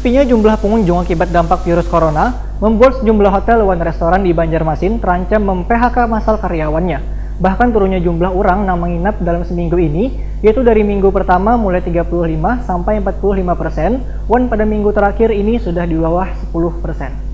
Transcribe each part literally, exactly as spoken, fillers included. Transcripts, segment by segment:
Sepinya jumlah pengunjung akibat dampak virus corona membuat sejumlah hotel wan restoran di Banjarmasin terancam mem-P H K massal karyawannya. Bahkan turunnya jumlah orang nang menginap dalam seminggu ini, yaitu dari minggu pertama mulai tiga puluh lima sampai empat puluh lima persen, wan pada minggu terakhir ini sudah di bawah sepuluh persen.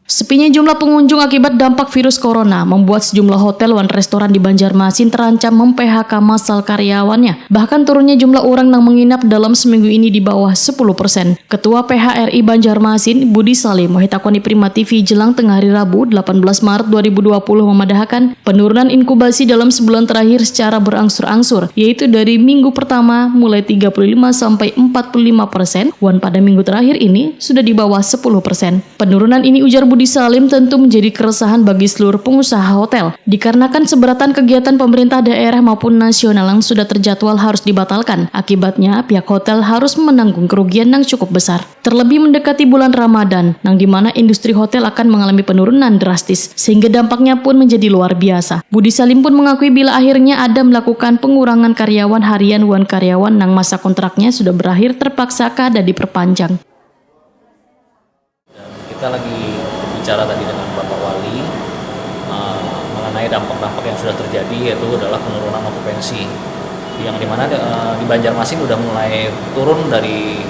Sepinya jumlah pengunjung akibat dampak virus corona membuat sejumlah hotel wan restoran di Banjarmasin terancam mem-P H K massal karyawannya. Bahkan turunnya jumlah orang nang menginap dalam seminggu ini di bawah sepuluh persen. Ketua P H R I Banjarmasin, Budi Salim, wahitakoni Prima T V jelang tengah hari Rabu, delapan belas Maret dua ribu dua puluh, memadahakan penurunan inkubasi dalam sebulan terakhir secara berangsur-angsur, yaitu dari minggu pertama mulai tiga puluh lima sampai empat puluh lima persen, wan pada minggu terakhir ini sudah di bawah sepuluh persen. Penurunan ini, ujar Budi Salim, tentu menjadi keresahan bagi seluruh pengusaha hotel. Dikarenakan seberatan kegiatan pemerintah daerah maupun nasional yang sudah terjadwal harus dibatalkan, akibatnya pihak hotel harus menanggung kerugian yang cukup besar. Terlebih mendekati bulan Ramadan, nang di mana industri hotel akan mengalami penurunan drastis, sehingga dampaknya pun menjadi luar biasa. Budi Salim pun mengakui bila akhirnya ada melakukan pengurangan karyawan harian wan karyawan nang masa kontraknya sudah berakhir terpaksa kada diperpanjang. Dan kita lagi bicara tadi dengan Bapak Wali, eh, mengenai dampak-dampak yang sudah terjadi, yaitu adalah penurunan okupansi. Yang dimana, eh, di Banjarmasin udah mulai turun dari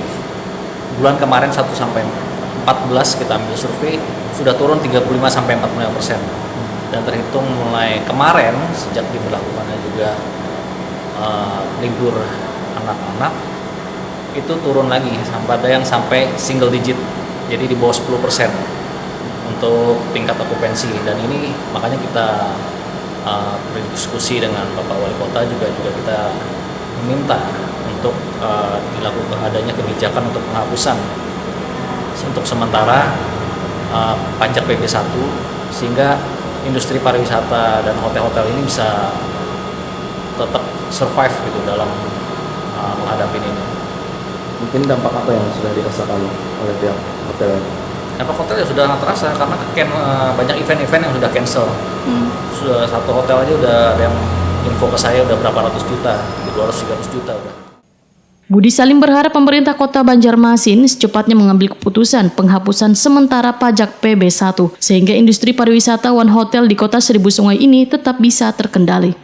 bulan kemarin satu sampai empat belas, kita ambil survei, sudah turun tiga puluh lima sampai empat puluh lima persen. Dan terhitung mulai kemarin, sejak diberlakukannya juga, eh, libur anak-anak, itu turun lagi sampai ada yang sampai single digit, jadi di bawah sepuluh persen untuk tingkat okupansi. Dan ini makanya kita, uh, berdiskusi dengan Bapak Wali Kota juga, juga kita meminta untuk, uh, dilakukan adanya kebijakan untuk penghapusan untuk sementara, uh, pajak P B satu, sehingga industri pariwisata dan hotel-hotel ini bisa tetap survive gitu dalam, uh, menghadapi ini. Mungkin dampak apa yang sudah dirasakan oleh pihak hotel? Dampak hotel ya sudah sangat terasa karena can-, uh, banyak event-event yang sudah cancel. Hmm. Sudah satu hotel aja udah ada yang info ke saya udah berapa ratus juta, dua ratus tiga ratus juta udah. Budi Salim berharap pemerintah Kota Banjarmasin secepatnya mengambil keputusan penghapusan sementara pajak P B satu, sehingga industri pariwisata wan hotel di Kota Seribu Sungai ini tetap bisa terkendali.